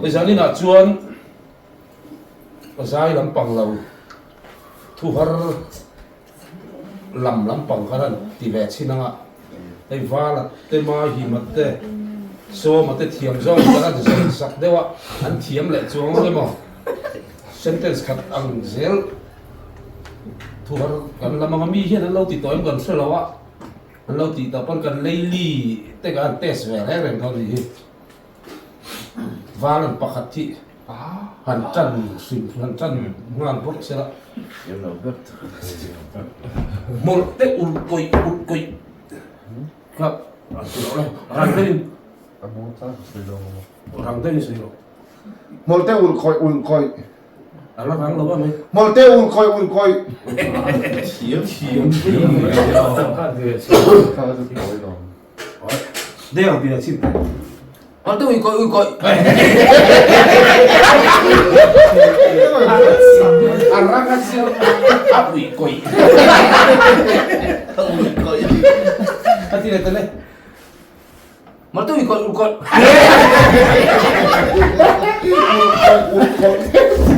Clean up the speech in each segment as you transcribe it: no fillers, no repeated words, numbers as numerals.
Zaninah chuan zai lampang lo thuhar lam lampang khan an ti ve chhin ang a, hei Vala te Mahima te Sawma te thiam zawng khan an zir sak deuh a, an thiam leh chuang ang emaw sentence khat ang zel thuhar kan lam ang a, mi hian an lo ti tawh em kan hre lo a. An lo tih tawh pawn kan leili te kha an test ve reng reng dawn nih hi. Val an pakhat hi han tan hrim han tan nghal bawk se la. Hmawlh te ulh kawih ulh kawih kha an ti loh le rang deuhin rang deuhin sawi rawh. Hmawlh te ulh kawih ulh kawih. A la rang lo a mai. Hmawlhte ul kawih ul kawih. Thiam thiam Deo bia chim. Hmawlhte ui kawih ui kawih. A rang a chiang a ui kawih. Ui kawih. A ti leh ta le. Hmawlhte ui kawih ui kawih.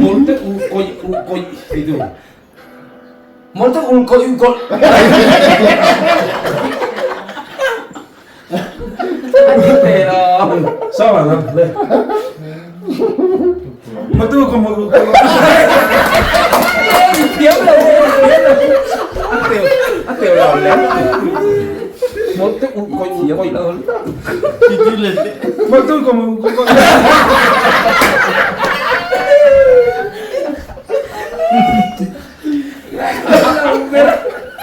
Hmawlhte ul kawih ul kawih ti tu. Hmawlhte ul kawih ui kawih. Sao là lên. Mà tôi còn một Thiam lo. A teu lo le. Hmawlhte ul kawih ul kawih. Hmawlhte ul kawih ul kawih.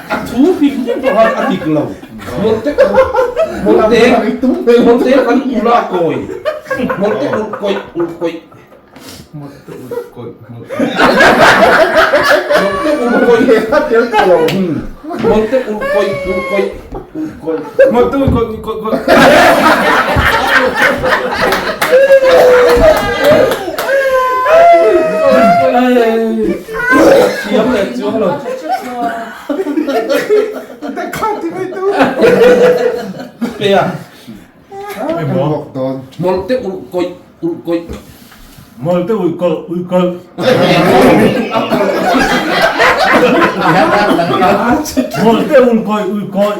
A thu hrim hrim pawh khan a dik lo. Hmawlhte hmawlhte hmawlhte kan ul a kawi. Hmawlhte ul kawih ul kawih. Hmawlhte ul kawih hmawlhte ul kawih hmawlhte ul kawih ul kawih ul kawih hmawlhte ul kawih ul kawih kawih. Thiam leh chuang lo. Pe a. Hmawlhte ulh kawih ulh kawih. Hmawlhte ulh kawlh ulh kawlh. Hmawlhte ulh kawih ulh kawih.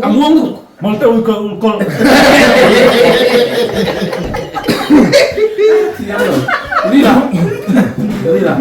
A muang lutuk. Hmawlhte ulh kawih ulh kawlh. Thiam lo. Rila. Rila.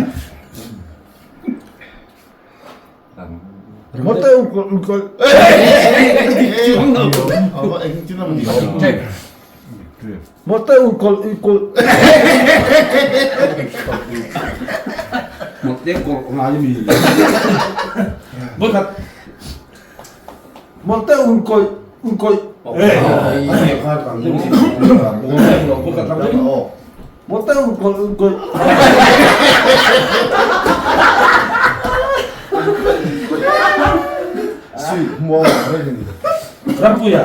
Rampuia.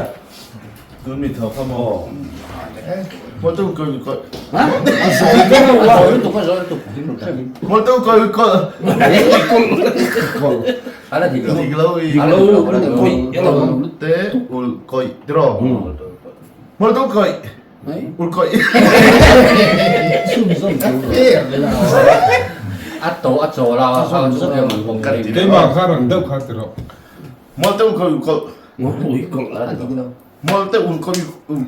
Tun mi tho kha maw? Hmawlhte ul kawih ul kawih. Hmawlhte ul kawih ul kawih. Dik lo i. Hmawlhte ul kawih tiraw? Hmawlhte ul kawih. Ul kawih. Keimah kha rang deuh kha tiraw? Hmawlhte ul kawih ul kawih. Hmawlhte ul kawih ul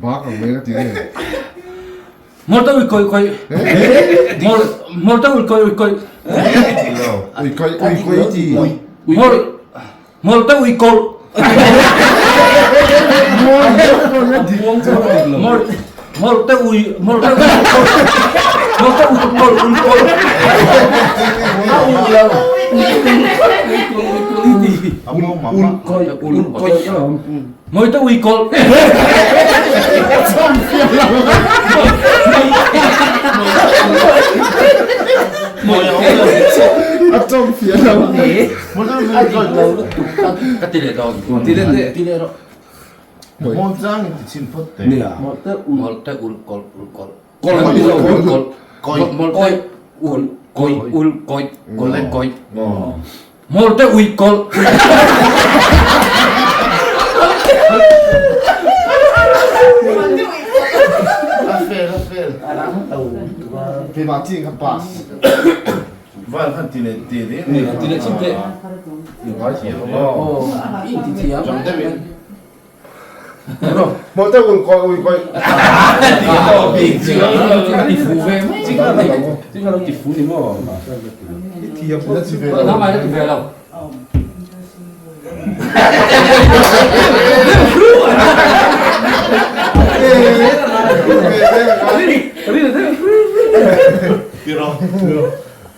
Bak ang mai ka ti nge. Ui kawih ui kawih ti. Hmawlhte ui hmawlhte ui hmawlhte ui kawlh ui kawlh a ui lo Ul kawih ul kawih alawm. Hmawlhte ui kawlh. A tawng fiah lo. A dik lo lutuk ka ti leh dawn. Ti leh teh. Ti leh rawh. Hmawlh chang in ti chhin phawt teh. Nia. Hmawlhte ui hmawlhte ul kawlh ul kawlh. Kawlh ul kawlh Kawih. Hmawlhte ul kawih ul kawih kawlh kawih. Hmawlhte ui kawlh. A fail a fail. Keimah chi in kha pass. Van han ti leh ti leh. Ti leh chhin teh. Aw i inti thiam. Chang deuh in. Hmawlhte ul kawih ui kawih. Ti fu ve mai. Chi kha lo ti fu ni maw? I thiam la ti ve lo. Nangmah la ti ve lo.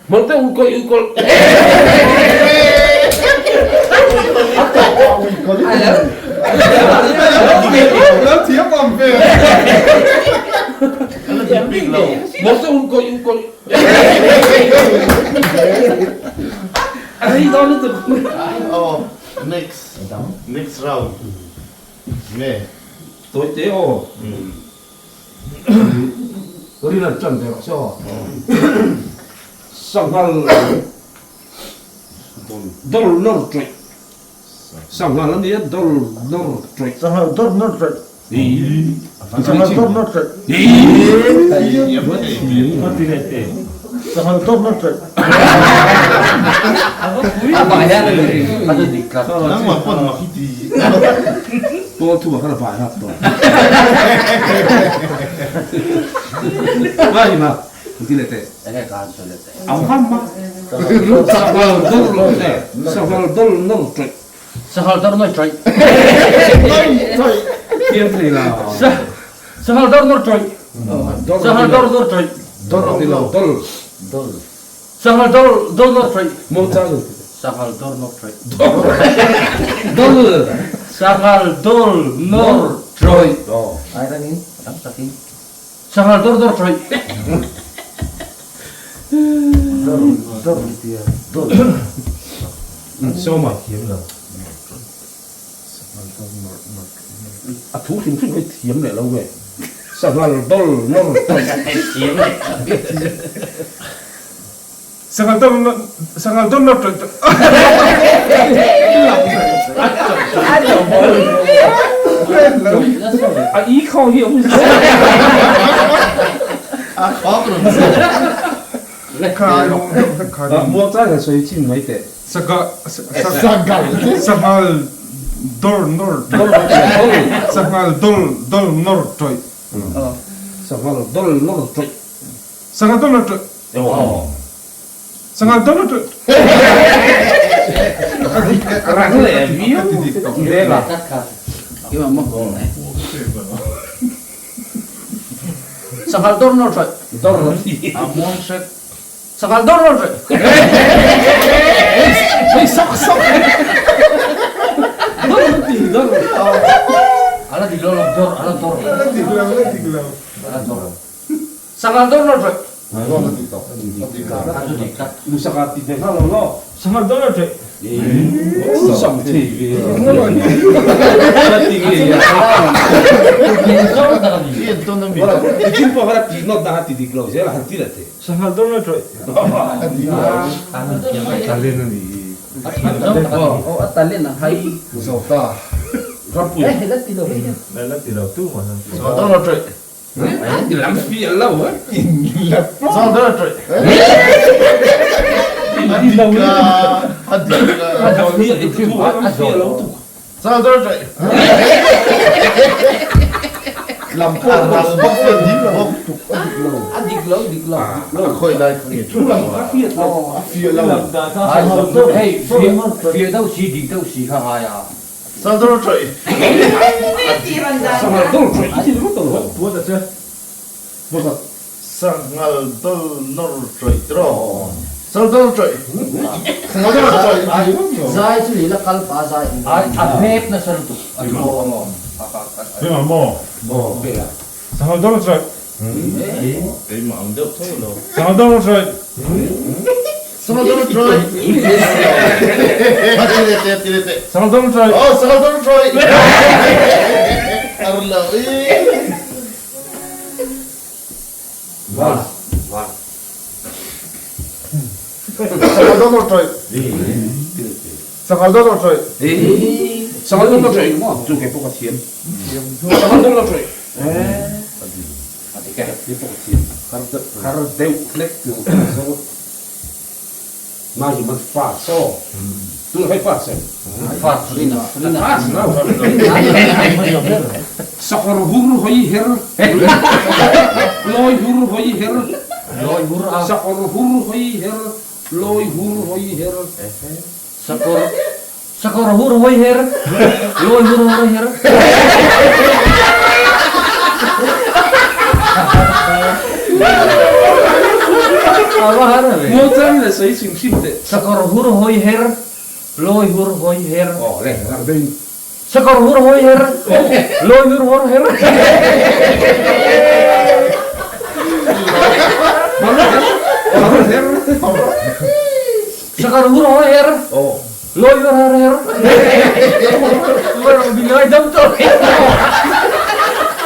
Hmawlhte ul kawih ui kawlh. Lo thiam awm ve. Hmawlhte ul kawih ui kawlh. A rei dawn lutuk. Oh, next. Next round. Nge. Tawi te aw. Rin an ṭan ve rawh se aw. Sanghal dawr nawr ṭawih. Sanghal a nia dawr nawr ṭawih. Sanghal dawr nawr ṭawih. Sanghal dawr nawr ṭawih. Sanghal dawr nawr ṭawih. A bai hian a dik tlat. Nangmah pawn mak i ti. Pawl thuma khan a bai hak tawh. Vai ma, ti leh teh. Enge ka han sawi leh teh. Ang ham ma. Sanghal dawr nawr Sanghal dawr nawr ṭawih. Sanghal dawr nawr ṭawih. Thiam thei la. Sanghal dawr nawr ṭawih. Sanghal dawr nawr ṭawih. Dawr a ti lo, dawr. Dawr. Sanghal dawr dawr nawr ṭawih. Maw chang in ti. Sanghal dawr nawr ṭawih. Dawr. Sanghal dawr nawr ṭawih. Aw. Ai rangin, rang takin. Sanghal dawr dawr ṭawih. Dawr dawr tia dawr. Sawma thiam lo. A thu hrim hrim hi thiam leh lo ve. Sanghal dawr nawr ṭawih. Thiam leh. Sanghal dawr sanghal dawr nawr ṭawih. A i khaw hi a awm zel. A khawk rawn zel. Muang chang hian sawi chin mai teh. Sanghal Sanghal dawr nawr Sanghal dawr dawr nawr ṭawih. Sanghal dawr nawr ṭawih. Sanghal dawr nawr ṭawih. Sanghal dawr nawr ṭawih. Rang leh viau vel a. Sanghal dawr nawr ṭawih. Dawr. A muang hret. Sanghal dawr nawr ṭawih. Hei sak sak. Dawr ti dawr. A la dik lo lo dawr a la dawr. A la dik lo a la dik lo. A la dawr. Sanghal dawr nawr ṭawih. Dawr a dik tawh. A dik lo. A chu dik tlat. U saka ti ve nghal lo law. Sanghal dawr nawr ṭawih. Sam thei ve. A ti ngei a. I en tawn a mi. I chin pawh khan a tih nawt dan a ti dik lo zel a han ti leh thei. Sanghal dawr nawr ṭawih. A dik lo. Talent a nih hi. A thiam zawng tak a ni. Aw a talent a hai. Zo ta. Rampui. Eh la ti lo hei hian. La ti lo tu mah. Sanghal dawr nawr ṭawih. Lam fi an lo a. Sanghal dawr nawr ṭawih. A dik a. A dik a. A fi a lo tuk. Sanghal dawr nawr ṭawih. Lam pawh A ral bawk a dik bawk. A dik lo. A dik lo dik lo. A khawi lai kha nge Thu lam kha fiat lo. A fiah lo. Hei fiah deuh si dik deuh si kha ngai a. Sanghal dawr nawr ṭawih. Sanghal dawr ṭawih i ti ringawt lo. Puat a che. Sanghal dawl nawr tawih tiraw? Sanghal dawl tawih. Sanghal dawl tawih. Zai chu lila kal pa zai ang. Ai a hnep nasa lutuk a thaw ang aw. Engah maw? Sanghal dawl tawih. Keimah ang deuh tho lo. Sanghal dawl tawih. Sanghal dawl tawih. Ti leh teh, ti leh teh. Sanghal dawl tawih. Aw, sanghal dawl tawih. Ar lo i. Sanghal dawl tawih. Sanghal dawl tawih. Sanghal dawl tawih. Chu kei pawh ka thiam. Sanghal dawl tawih. A dik e. Kei pawh ka thiam. Har deuh hlek tur ka zo. Mai man fa so. Tu hei fa se. Fa rina rina. Sakawr hur hawi her. Lawi hur hawi her. Lawi hur a. Sakawr hur hawi her. Lawi hur hawi her. Sakawr sakawr hur hawi her. Lawi hur hawi her. Muangchang in a sawi hrim hrim teh. Sakawr hur hawi her. Lawi hur hawi her. Aw le, rang deuh in. Sakawr hur hawi her. Lawi hur hawi her. Sakawr hur hawi her. Lawi hur hawi her. Ngai dam tawh mai a.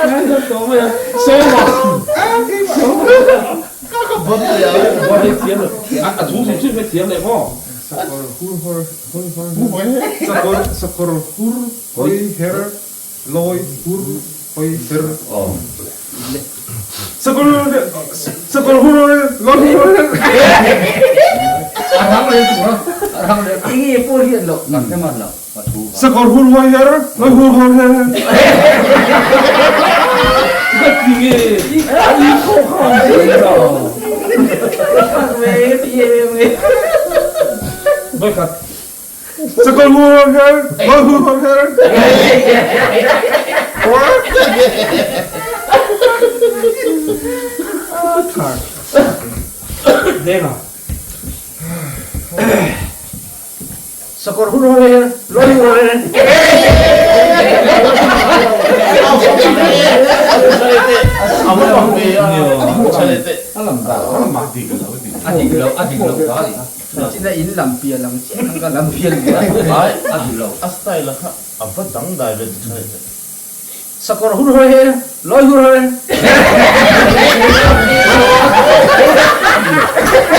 Ngai dam tawh mai a. Sawma. Ka ka bon leh a. Bon hi thiam lo. A thu hrim hrim hi thiam leh maw? Sakawr hur hawi her. Sakawr hur hawi her. Lawi hur hawi her. Sakawr sakawr hur hawi her. Lawi hur hawi her. A rang leh tur a. A rang leh. Enge pawh hian loh. Kan hre man lo. Sakawr hur hawi her. Lawi hur hawi her. Tinge a in pawh kha a awm lo. Vawikhat. Sakawr hur hawi her. Lawi hur hawi her. Denga. Sakawr hur hawi her. Lawi hur hawi her. A dik lo, a dik lo ta a ni. China in lam pial ang chiah ang ka lam pial ve a. A dik lo. A style a kha a va dang dai ve ti tha teh. Sakawr hur hawi her, lawi hur hawi her.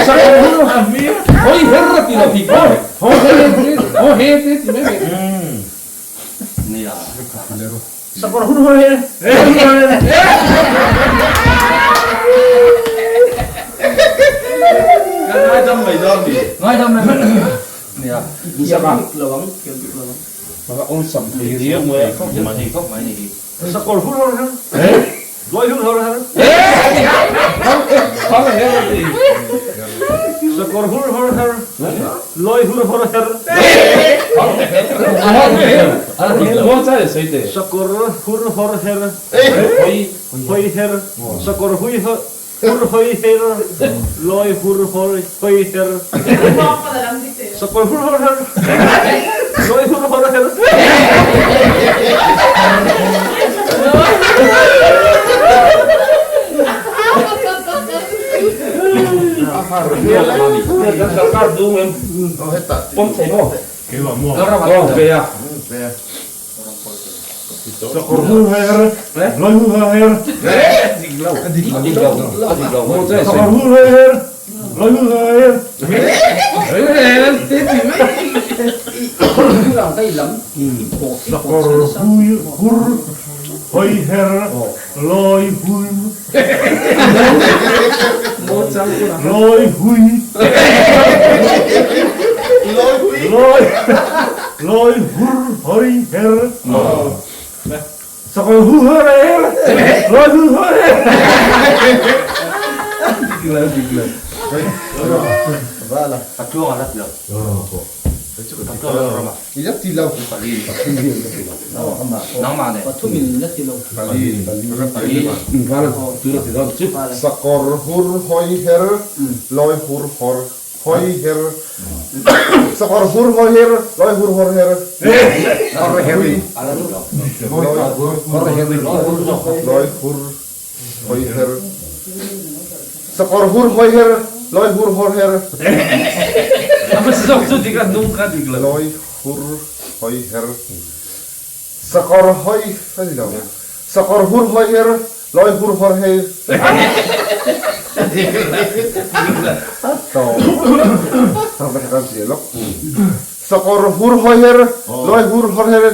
Sakawr hur hawi her a ti lo ti maw? Haw her haw her te ti mai mai. Nia. Sakawr hur hawi her, lawi hur hawi her. Kan ngaidam mai dawn ni. Ngaidam mai mai. Nia. Thiam bik lo ang, thiam bik lo ang. Baka awlsam thei riau mai. Khawp mai ni, khawp mai ni. Sakawr hur hawi her, lawi hur hawi her. Sakawr hur hawi her. Lawi hur hawi her. Sakawr hur hawi her. Hawi her. Sakawr hui hur hawi her. Lawi hur hawi her. Sakawr hur hawi her. Lawi hur hawi her. Keimah maw? Aw ve a. Sakawr hur hawi her. Lawi hur hawi her. Dik lo. Dik lo. Dik lo. Sakawr hur hawi her. Lawi hur hawi her. Sakawr hur hawi her. Lawi hur. Lawi hui. Lawi lawi hur hawi her. Sakawr hur hawi her. Lawi hur hawi her. A tluang a lat lo. I la ti lo. Sakawr hur hawi her, lawi hur hawr hawi her. Sakawr hur hawi her, lawi hur hawr her. Lawi hur hawi her. Sakawr hur hawi her, lawi hur hawr her. Lawi hur hawi her. Sakawr hawi a ni lo. Sakawr hur hawi her, lawi hur hawr her. Sakawr hur hawi her, lawi hur hawr her.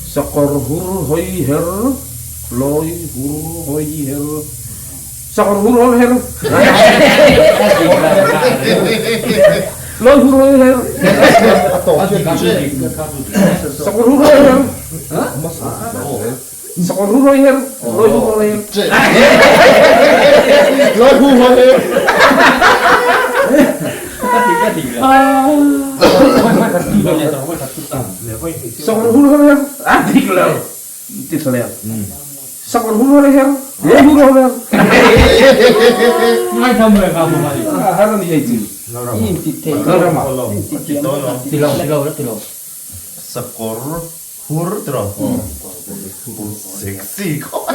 Sakawr hur hawi her, lawi hur hawi her. Sakawr hur hawi her, lawi hur hawi her. Sakawr hur hawi her, sakawr hur hawi her, lawi hur hawi her. Lawi hur hawi her. Sakawr hur hawi her, a dik lo ti thla leh. Sakawr hur hawi her, lawi hur hawi her. A har a ni hei chu. Sakawr hur tiraw? Sexy khawp.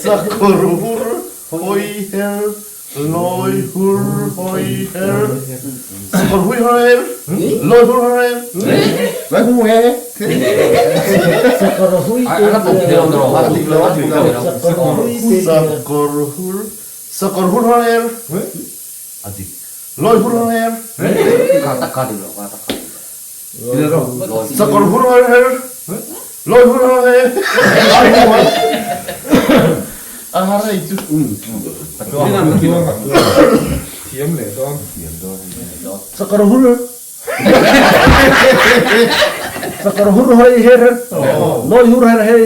Sakawr hur hawi her, lawi hur hawi her. Sakawr hui hur her, lawi hur hur her. Lawi hur her. Sakawr hur, sakawr hur hur her. A dik. Lawi hur hur her. Sakawr hur hur her. Lawi hur hur her. A har hei chu. Thiam leh dawn. Sakawr hur Sakawr hur hawi her her. Lawi hur her her.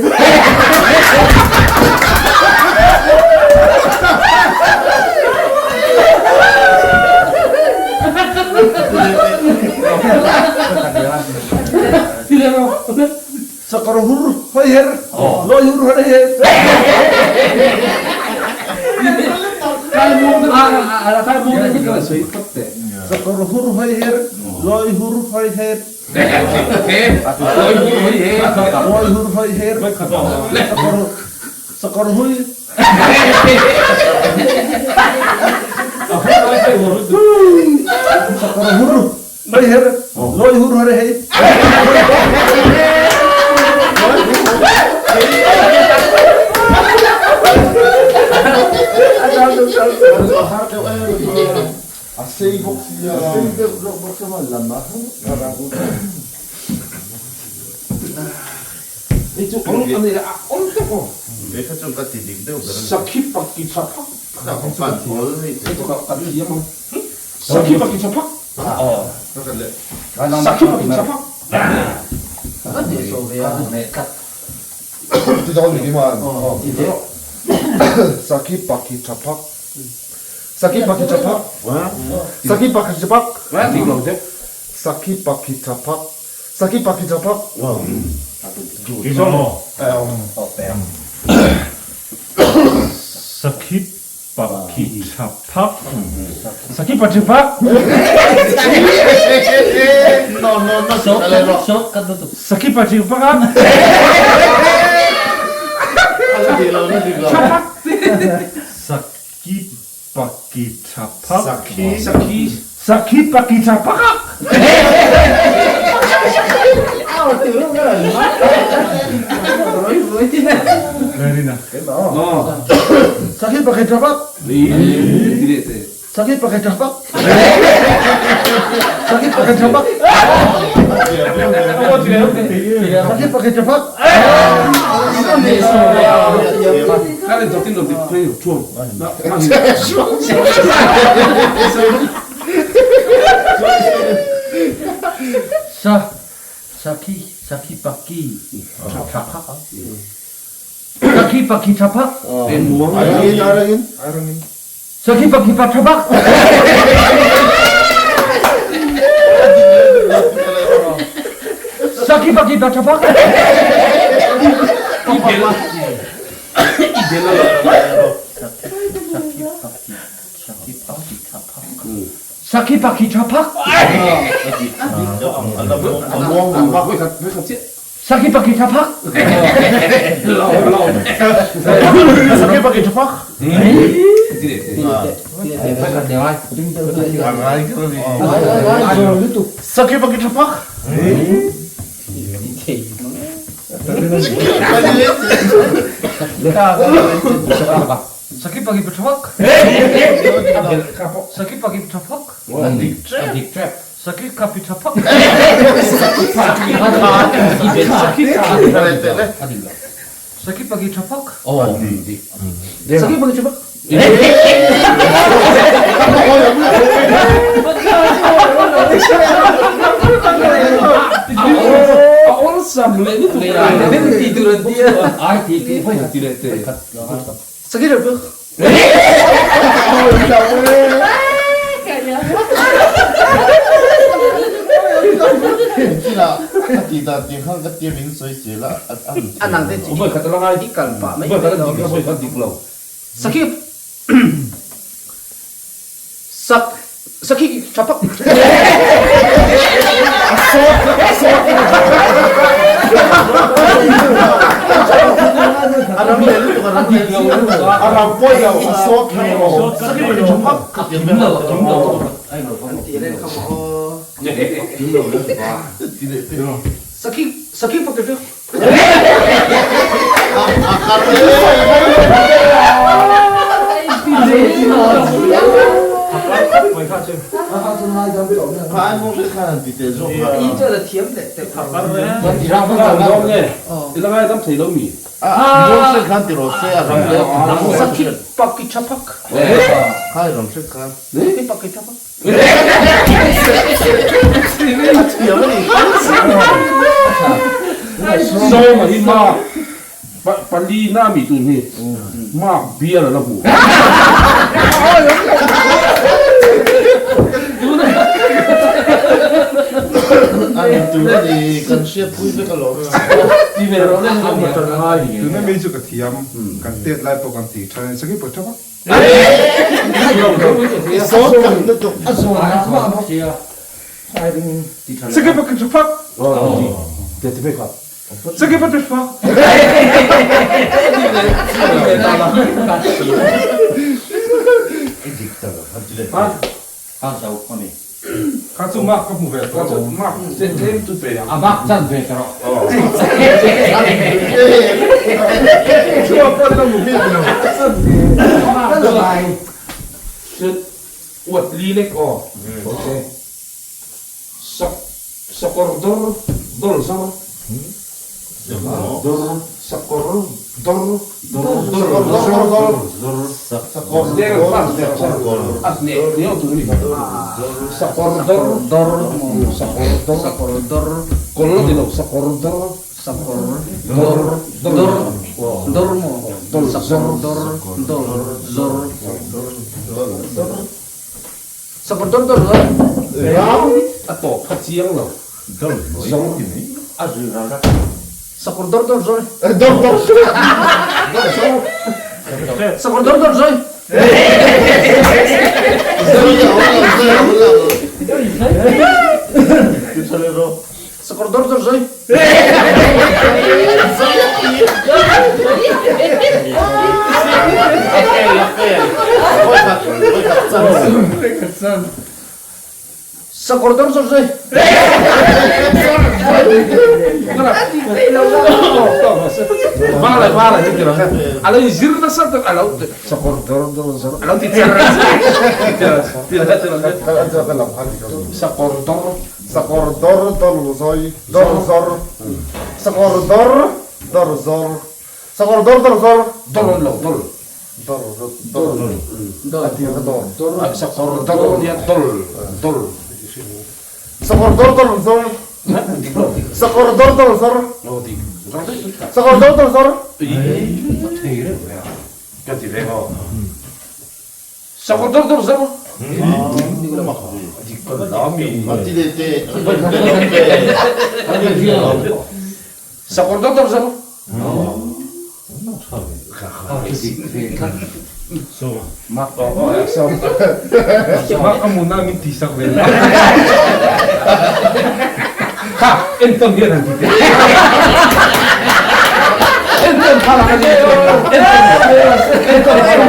Sakawr hur hawi her. Lawi hur her her. Sakawr hur hawi her. Lawi hur hawi her. Lawi hur hawi her. Sakawr sakawr hui. Sakawr hur hawi her. Lawi hur her her. A sei bawk sia. A sei deuh zawk bawk sia maw lam a Hei chu awm a nei a awm tak aw. Kei kha chuan ka ti dik deuh ber a ni. Sakhi paki tha phak. Ka pan awl hei chu. Hei chu ka thiam ang. Sakhi paki tha phak. Sakhi paki tha phak. Ti dawn ni man. Sakhi paki tha phak. Sakhi paki tha phak. Sakhi paki tha phak. Sakhi paki tha phak. Sakhi paki tha phak. Sakhi paki tha phak. Sakhi paki tha phak. No no no. Sakhi paki tha phak. Sakhi paki tha phak. Sakhi. Sakhi paki tha phak. Sakhi paki tha phak. Sakhi paki tha phak. Sakhi paki tha phak. Sakhi paki tha phak. Sa, sakhi, sakhi paki, tha phak. Sakhi pakhi tha pak. Arangin, arangin. Arangin. Sakhi pakhi pa tha pak. Sakhi pakhi pa tha pak. Sakhi pakhi tha pak. Sakhi pakhi tha pak. Sakhi pakhi tha pak. Sakhi pakhi tha pak. Sakhi pakhi tha pak. Sakhi pakhi tha pak. Sakhi kapi tha pak. Sakhi pakhi tha pak. Sakhi pakhi tha pak. Sakhi tha pak. Sakhi sak sakhi tha pak. Aram poi lo, a sawt lo. Sakhi pakhi tha pak. Sakhi sakhi pakhi tha. Sakhi pakhi tha pak. Sakhi pakhi tha pak. Sawma hi ma pali na mi tun hi ma bial la hu. Tuna mi chu ka thiam, kan tet lai pawh kan ti tha sakhi pakhi tha pak. Sakhi pakhi tha pak. Sakhi pakhi tha pak. Kha chu mak ka hmu ve tawh lo. Mak tlem chu pe ang. A mak chan ve tawh. Chua pawn la hmu bik lo. Uat li lek aw. Okay. Sak sakawr dawr dawr zar. Dawr sakawr dawr dawr dawr zor. Sakawr Sakawr dawr dawr sakawr dawr Sakawr dawr kawr ti lo sakawr dawr sakawr dawr dawr dawr dawr mo dawr sakawr dawr dawr zor sakawr dawr dawr zor. A tawp kha chiang lo. Sakawr dawr dawr zor. Dawr dawr. Sakawr dawr dawr zor. Sakawr dawr dawr zor. Sakawr dawr dawr zor. Va lại va lại thế kìa. À lấy zir nó sắp được à lâu sakawr dawr dawr zor à lâu thì chả sakawr dawr Sakawr dawr dawr zoi dawr zor. Sakawr dawr dawr zor. Sakawr dawr dawr zor. dawr lo dawr Dawr dawr Dawr. A tir kha dawr. sakawr dawr nia dawr dawr Sakawr dawr dawr zor. Sakawr dawr dawr zor. no di Sakawr dawr dawr zawr. Thei reuh ve a. Ka ti ve maw? Sakawr dawr dawr zawr. Dik ka la mi. Ti leh teh. Sakawr dawr dawr zawr. Mak a muna min ti sak ve la. Kha entawn hian han ti teh. Entawn kha la ka ni. Entawn kha la.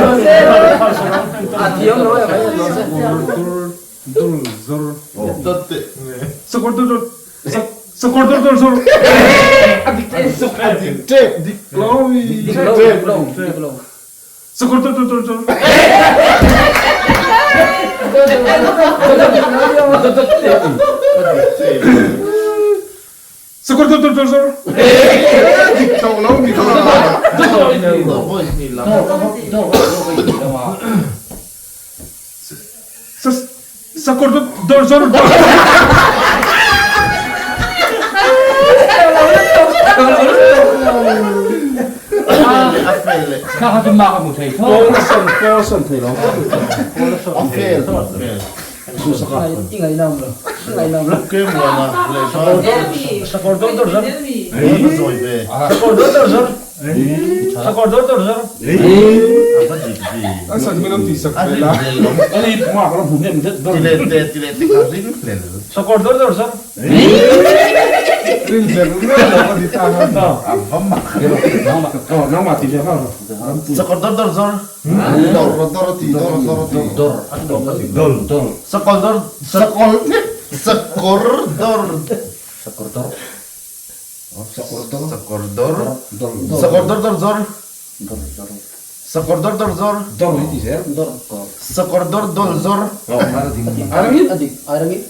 A thiam lo em ai lo se. Dul zor. Sakawr dul dul. Sakawr dul dul zor. A dik a dik tep dik lo Dik lo dik lo dik lo. Sakawr dul dul dul zor. Sakawr dul dul dul zor. Dik tawh lo ni kha. Sakawr dul dul zor. Kha kha chu mak a hmu thei tho. Paulson Paulson thei lo. A fel. I ngaihnawm lo. I ngaihnawm lo. Sakawr dawr dawr zar. Sakawr dawr dawr zar. Sakawr dawr dawr zar. A san min an tih sak ve la. Ani mak lo hmu hnem det dawr. Sakawr dawr dawr zar. Rin hlel rual lo ka ti ta kha. Oh nangmah ti ve nghal rawh. Sakawr dawr dawr zar. Dawr dawr a ti dawr dawr a ti. Dawr Dawr. dawr Sakawr dawr sakawr sakawr dawr. Sakawr dawr. Sakawr dawr. Sakawr dawr. Sakawr dawr dawr zor. Dawr dawr. Sakawr dawr dawr zor. Dawr hi ti zel. Dawr dawr. Sakawr dawr dawr zor. Arangin. A dik arangin.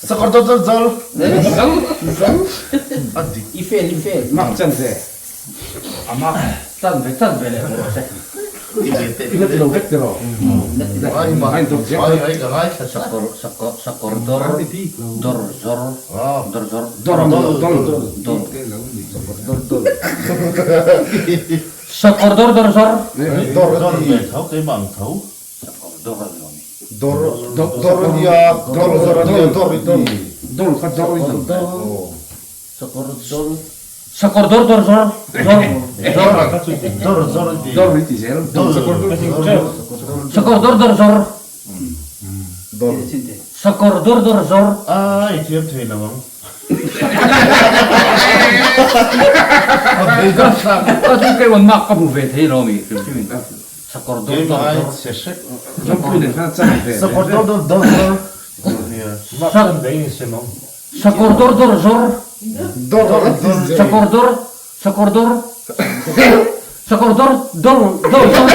Sakawr dawr dawr zor. Zal. Zal. A dik. I fel i fel. Mak chan ve. A mak. Chan ve chan ve leh rawh se. Ila ti lo vek ti rawh. Ai dawr zek. Sakawr sakawr sakawr dawr dawr zor dawr zor Dawr dawr dawr. Dawr. Sakawr dawr dawr. Sakawr dawr dawr zor. Dawr dawr ve tho keimah ang tho. Sakawr dawr a ni lo mi. Dawr dawr a nia dawr zor a nia dawr i ti. Dawr kha dawr i ti. Sakawr dawr sakawr dawr dawr zor zor zor Dawr zor i ti. Dawr i ti zel. Sakawr dawr dawr. Sakawr dawr dawr zor. Dawr. Sakawr dawr dawr zor. A i thiam thei lo ang. Ka chu kei wan mak ka hmu ve thei lo mi. Sakawr dawr dawr zor. Zawmpui nen khan chan ve. Sakawr dawr dawr dawr zor. Sakawr dawr dawr zor. Dawr a ti zel. Sakawr dawr sakawr dawr sakawr dawr dawr dawr zor.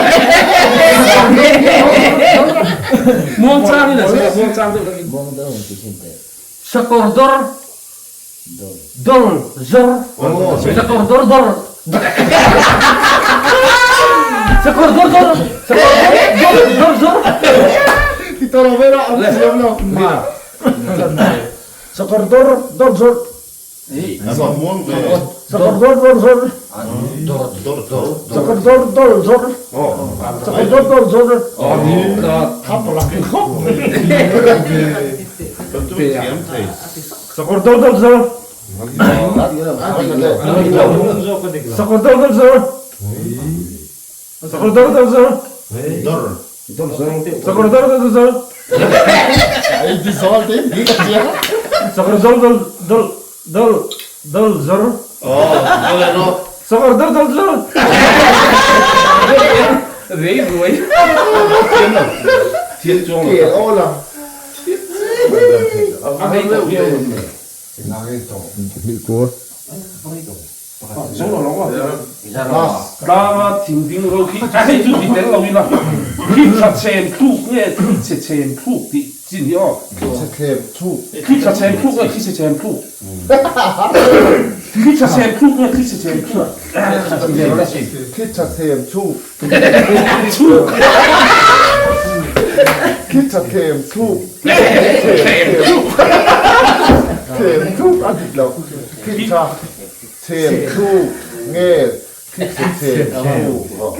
Muang chang in a se. Muang chang deuh deuh in. Sakawr dawr dawr zor. Sakawr dawr dawr. Sakawr dawr dawr. Sakawr dawr dawr zor. Ti tawh lo ve la an thiam lo. Sakawr dawr dawr zor. Sakawr dawr dawr zor. Dawr Dawr Sakawr dawr dawr zor. Sakawr dawr dawr zor. Sakawr dawr dawr zor. Sakawr dawr dawr zor. Sakawr dawr dawr zor. Dawr. Sakawr dawr dawr zor. Ai ti zor te ni ka chia. Sakawr dawr dawr dawr dawr dawr zor. Oh, dawr ro. Sakawr dawr dawr zor. Rei ruai. Thiam chuang lo. Ke aw la. A rei tawh viau lo mi. Mil kur. Zo lo lo ma. Tlanga thing ding ro khi a hei chu ti tel lo ila. Khi tha chen thluk nge che chen thluk tih chin hi aw. Che thlem thluk. Khi tha chen thluk nge khi che chen thluk. Khi tha chen thluk nge khi che chen thluk. Khi tha thlem thluk. Thluk. Khi tha thlem thluk. Thlem thluk. Thlem thluk a dik lo. Khi tha. Chhem thluk nge thli chhe chhem thluk?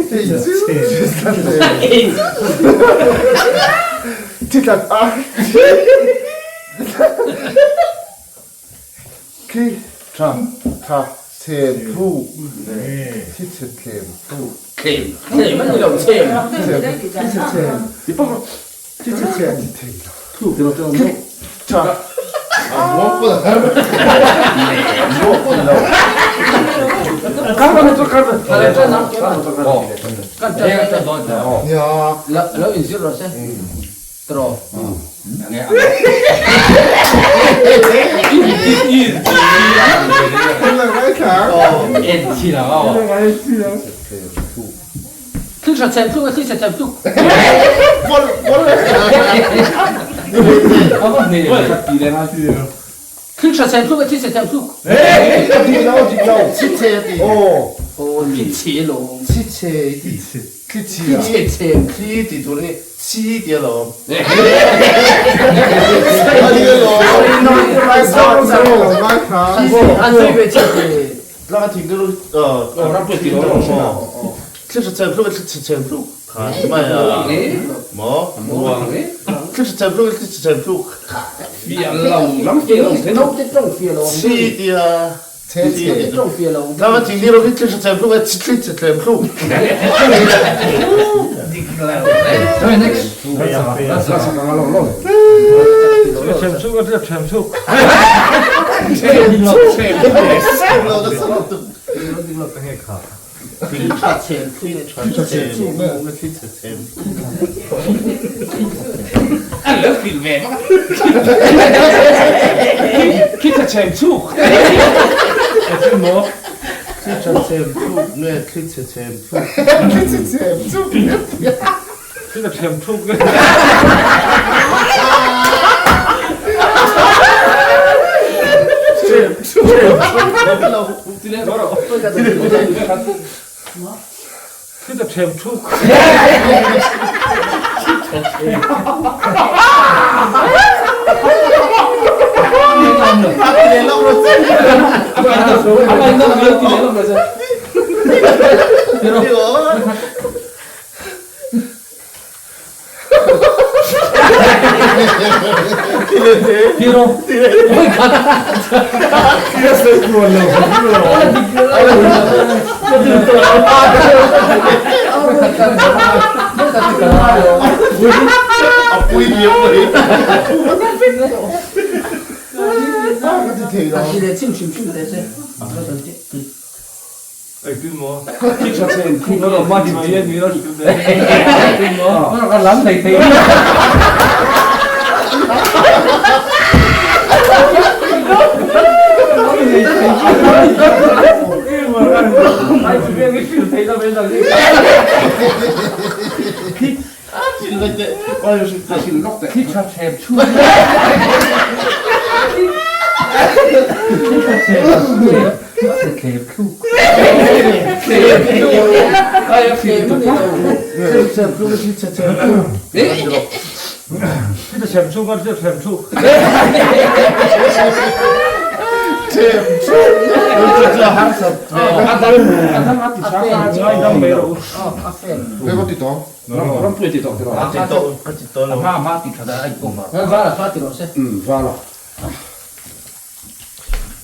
Thi tlat a Thli tha tha chhem thluk Thli chhe thlem thluk Thlem thlem a ni lo chhem Thli chhe chhem Thli chhe chhem Thli tha Lo inzir rawh se tiraw. Thil tha chem tluk thil chhe chem tluk. Thil tha chem tluk thil chhe chem tluk. Dik lo dik lo. Chhi chhe a ti. Aw. Aw thli chhe lo. Chhi chhe i ti. Thli chhia. Thli chhe chem. Thli tih tur hi chhi ti a lo. Tlang a thing deuh thli hra chem tluk thli chhe chem tluk kha ti mai a maw thli hra chem tluk thli chhe chem tluk chhi tia tlang a thing deuh thli hra chem tluk thli chhe chem tluk.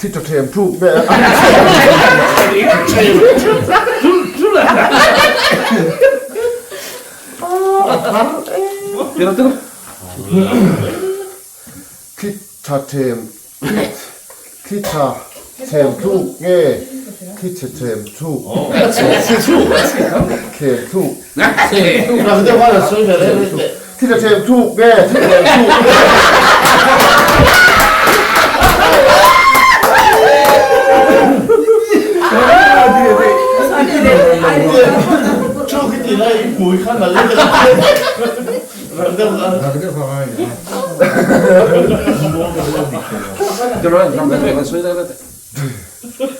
Thli tha them thluk nge. Thli tha them thli tha them thluk nge thli chhe them thluk them thluk thli tha them thluk nge thli chhe them thluk.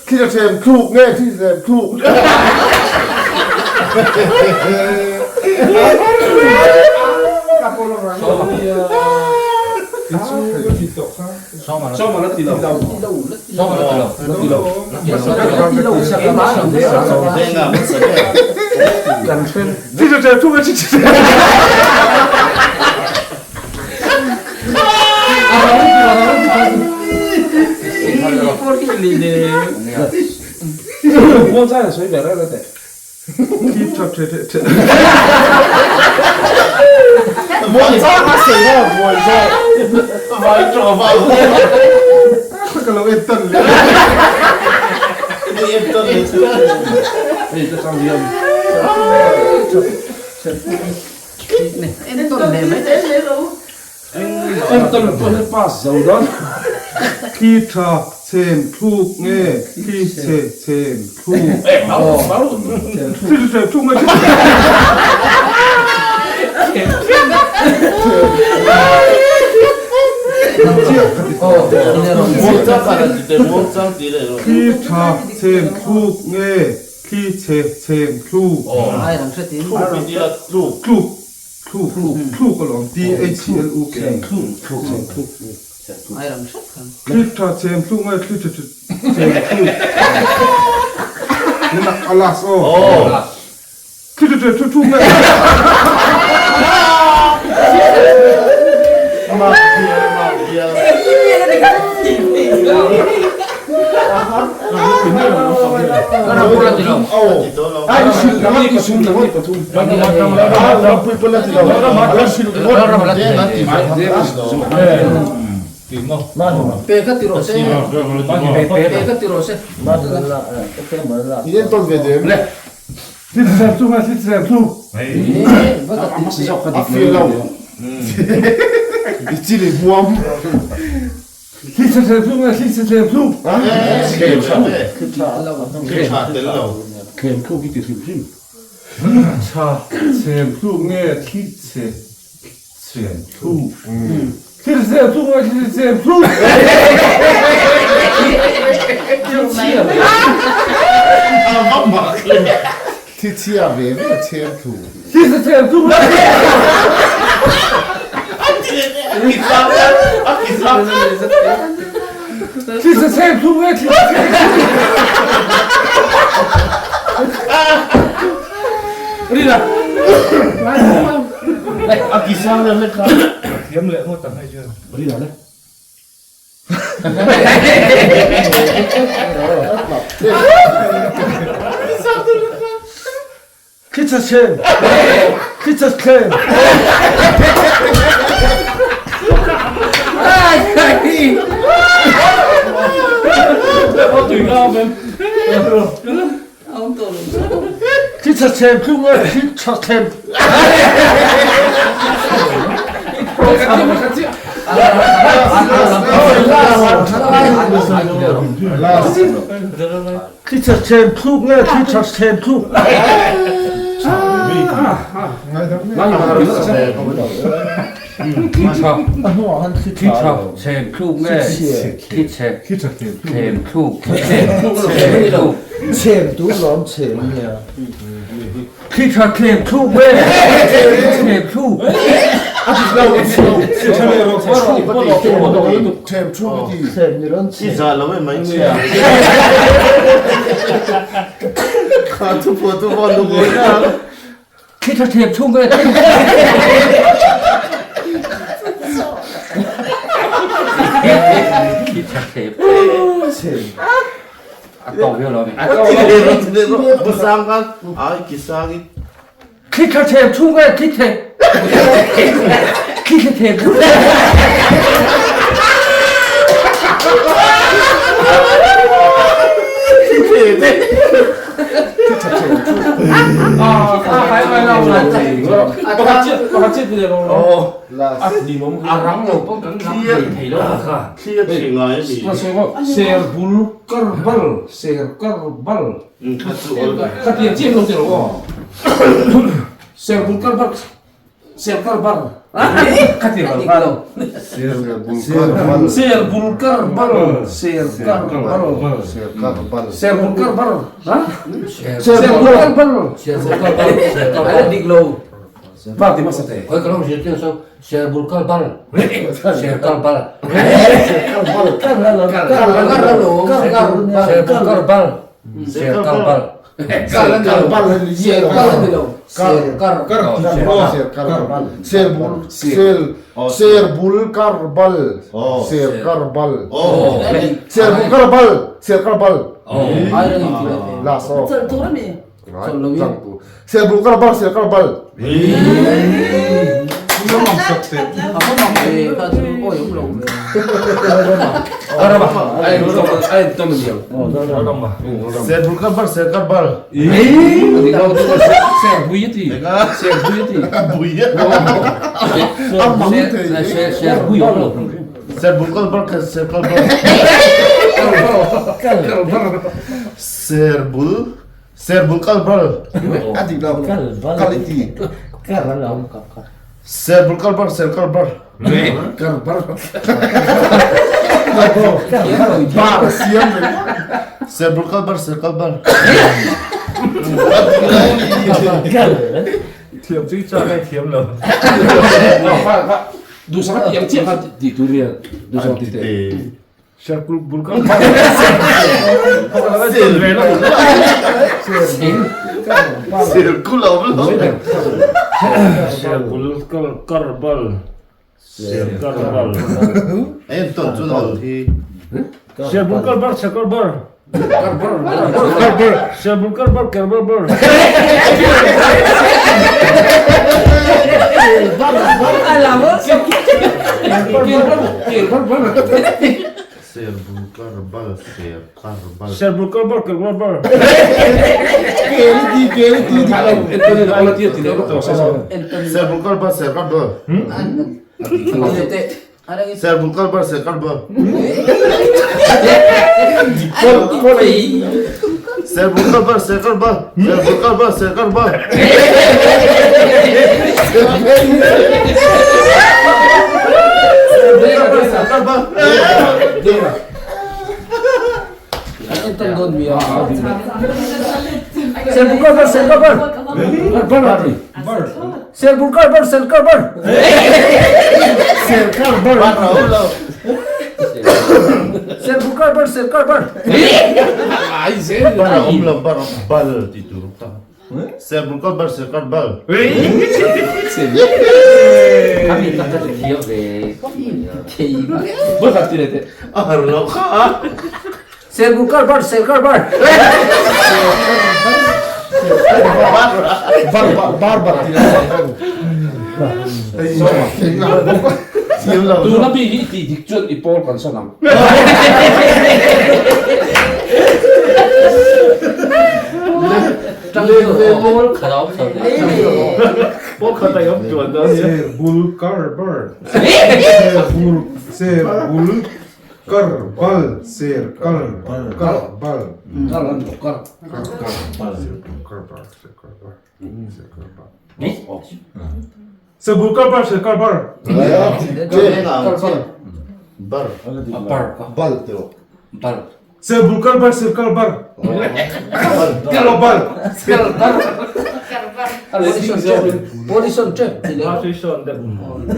Thli tha them thluk nge thli chhe them thluk. Sawma la ti lo. Sawma la ti lo. La ti lo. Muangchang a sawi ber reng teh. Muangchang a sawi ber muangchang. Vai tawh vang. Ka lo en tan leh. Ni en tan leh chu. Hei ka chang hian. En tawn leh mai teh. En tawn pawh hi pass zo dawn. Thli tha chhem thluk nge thli chhe chhem thluk. Thli tha chhem thluk nge thli Thli tha chhem thluk nge thli chhe chhem thluk. Tluk. Thluk, thluk alawm, T-H-L-U-K. Thluk, thluk. Thli tha chhem thluk nge thli tha chhem thluk. Nuna a last aw. Thli tha chhem thluk nge. Pe kha ti rawh se. Pe kha ti rawh se. Thlem thluk hi ti hrim hrim. Thli chhem thluk nge thli chhe chhem thluk. Thli chhem thluk nge thli chhem thluk. Thli chhia ve ve chhem thluk. Thli chhem thluk nge. Thli chhem thluk nge thli chhem thluk. Rina. A kisang le hlek kha. Thiam leh ngawt ang hei chuan. Rina le. Thli chhe chhem. Thli chhe thlem. Thli chhe chhem thluk nge thli tha thlem. Thli chhe chhem thluk nge thli tha thlem thluk. Thli tha chhem thluk nge thli chhe thlem thluk. Chhem tu lawm chhem nia. Thli tha thlem thluk nge chhem thluk. Chhem ni rawn chhem. Thli tha thlem thluk nge thli tha thlem. A tawk viau lo mi. Thli tha thlem thluk nge thli chhe thli chhe thlem thluk. A rang lo pawh kan lam thei thei lo kha. Ser bul kar bal ser kar bal khatiang chiah lo ti lo aw ser bul kar bal ser kar bal khatiang lo kha ser bul kar bal ser kar bal ser bul kar bal ha ser bul kar bal A dik lo. Val ti hmasa te. Khawi ka lo zir tir so ser bul kal bal ser kal bal Kal kal kal ser bul kal bal ser kal bal Kal kal bal Ser kal ani lo. Kal Ser kar. Kar ser kar bal ser bul sel ser bul kar bal ser kar bal ser bul kar bal ser kar bal Ai rang in ti lai te. Last aw. Chawlh tur ami. Ser bul kar bal ser kar bal. A va mang ve kha chu awi awm lo ve. Ser bul kar bal ser kar bal. Ser bui ti. Ser bui ti. Bui. Ser ser bui awm lo. Ser bul kal bal ser kal bal. Ser bul ser bul kal bal. A dik lo. Kal i ti. Kar an awm kap kha. Ser bul kal bal ser kal bal. Kar bar. Bar siam ve. Ser bul kal bal ser kal bal. Thiam chu cha ngai thiam lo. Du sak tiang chiah kha ti tur nia. Du sak ti te. Ser bul kal bal. Ser ve lo. Ser kul awm lo. Ser bul kal kar bal. Ser kar bal. Em ton chu lo hi. Ser bul kal bal ser kal bal. Ser bul kal bal kar bal bal. Ser bul kar bal ser kar bal. Ser bul kal bal kar bal bal. Kel i ti kel i ti dik lo. Ser bul kal bal ser kar bal. Ser bul kal bal ser kar bal. Ser bul kal bal ser kar bal. Ser bul kal bal ser kar bal. Ser bul kal bal ser kar bal. An ton dawn mi a. Ser bul kal bal ser kal bal. Ser bul kal bal ser kal bal. Ser kar bar. Bar awm lo. Ser bul kal bal ser kal bal. Ai zel. Bar awm lo bar bal ti tur kha. Ser bul kal bal ser kar bal. Kami tak ka thiam ve. Bul khat ti le te. A har lo kha. Ser bul kal bal ser kal bal. Bar bar bar ti lo. Thiam lo. Tu na bi hi ti dik chuan i pawl kan san ang. Pawl khat a awm chho ve. Pawl khat a awm chuan da. Ser bul kar bar. Ser bul ser bul kar bal ser kal kar bal. Kar an lo kar. Kar kar ser bul kar bal ser kar bal ser kar bal. Ser bul kal bal ser kal bal. Bar. A bar ka. Bal ti rawh. Bal. Ser bul kal bal ser kal bal. Kal bal. Kal bar. Position trap. Position trap ti le. Position deuh.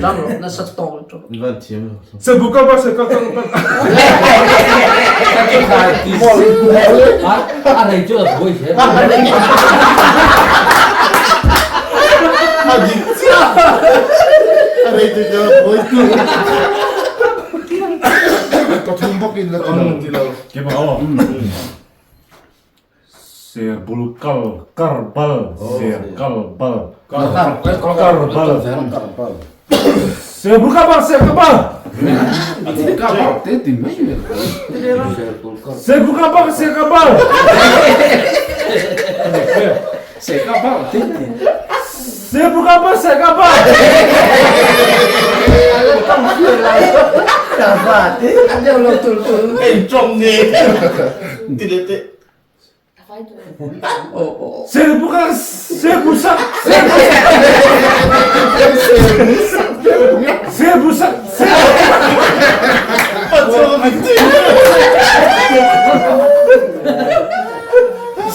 Tang lo nasa tawk lutuk. Van thiam lo. Ser bul kal bal ser kal kal bal. A rei chu a buai hle. A dik chiah. A rei chu ka buai tu. Ka thum bawk in la ti lo. Ti lo. Ke ma aw. Ser bul kal kar bal ser kal bal. Kar Kar bal. Ser bul kal bal ser kal bal. Kar bal te ti mai ve. Ser bul kal bal ser kal bal. Ser kal bal te ti. Ser bul kal bal ser kal bal. Deuh lo tul tul. Ei tawng nge. Ti le te. Ser bul kal ser bul sak ser ser bul sak ser.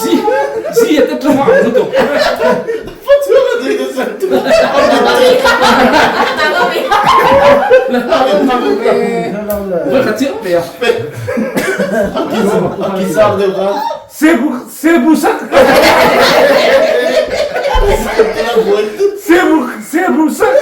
Si si te tama lutuk. Pathian a ti ka ser tu. Pe a. A ki sang deuh kha. Sebu sebu sak. Sebu sebu sak.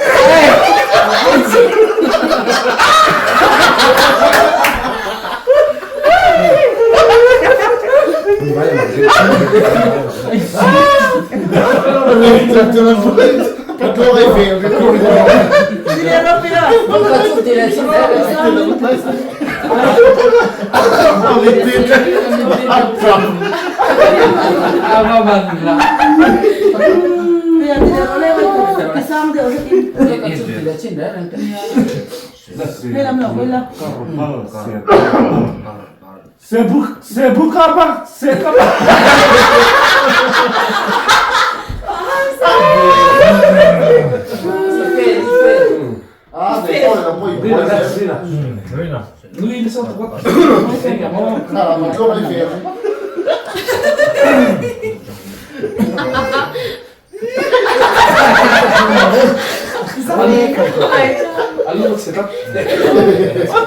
Sebu sebu kapa se kapa.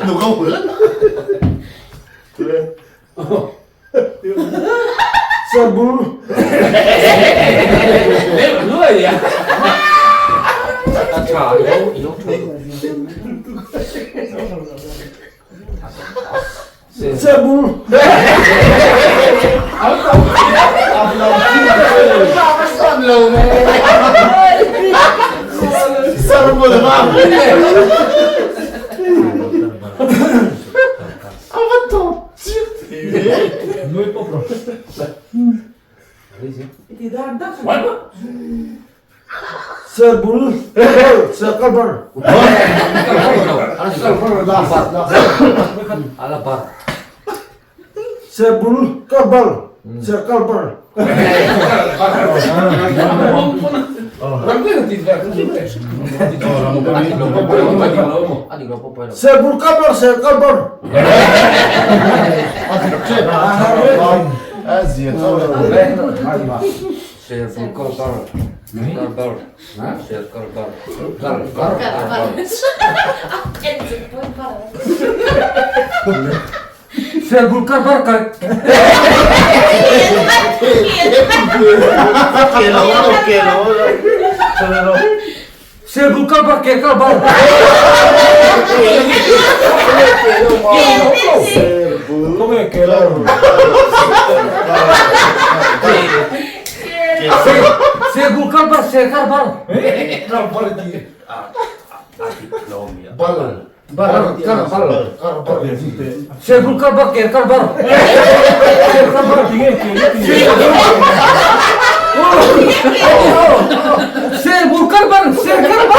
누가 몰라? 그래. Sebu. Sebu. 사람 보다 봐. 아마도 Sebu. Sekabar. Alabar. Sebu kabal. Sekabar. Sebu kabar sekabar. Sebu kabar. Kabar. Kabar. Kabar. Sebu kabar kar. Sebu kabar ke kabar. Come che la. Sebu kabar se kabar. Bal. Bar kar bar. Karbar. Sebu kabar ke kabar. Se kabar. Sebu kabar se kabar.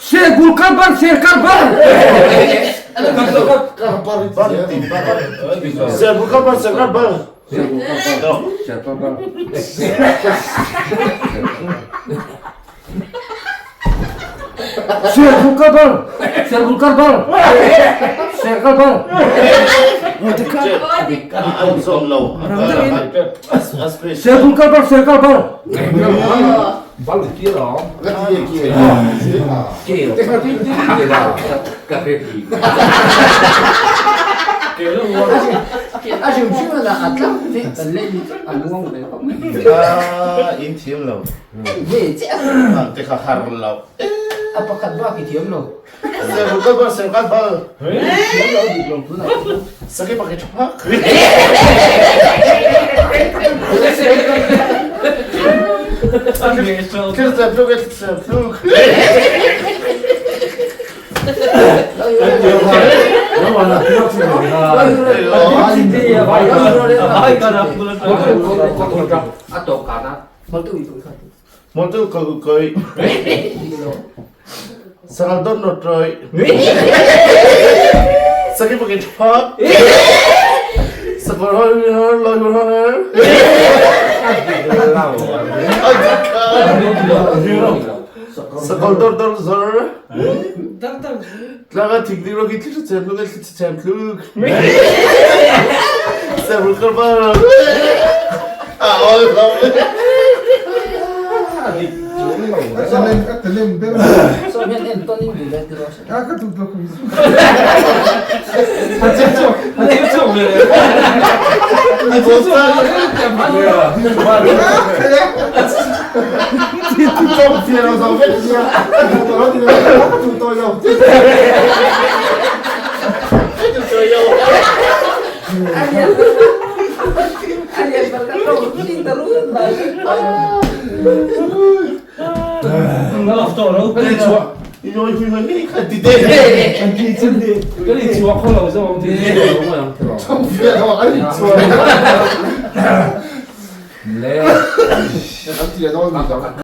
Sebu kabar se kabar. Sebu kabar sekabar. Se kabar. Sebu kabar. Sebu kabar. Se kabar. Sebu kabar se kabar. Montu kau kau. Sangal don no troy. Sakit pakai cepat. Sakor hor hor lor hor hor. Sakawr dawr dawr zawr. Tlanga thing ding rogi thli chem tluk thli chem tluk. Sebul karbal. A ol lo. A telem ber. So hian en tawn in duh ve tiraw. A ka duh tawh khawp. A chiang chhuak, a chiang chhuak ve le. A chiang chhuak ve le. Trong phiền nó giống vết kia. Tụi nó thì nó tụi tôi đâu. Na love tawh lo. Kan in chhuah. Oi hui hoi hei kha ti te. Kan in chhuah khaw lo zawng ti te lo mai ang tiraw. Trong phiền nó anh chua. Le. Anh thì nó gì đó.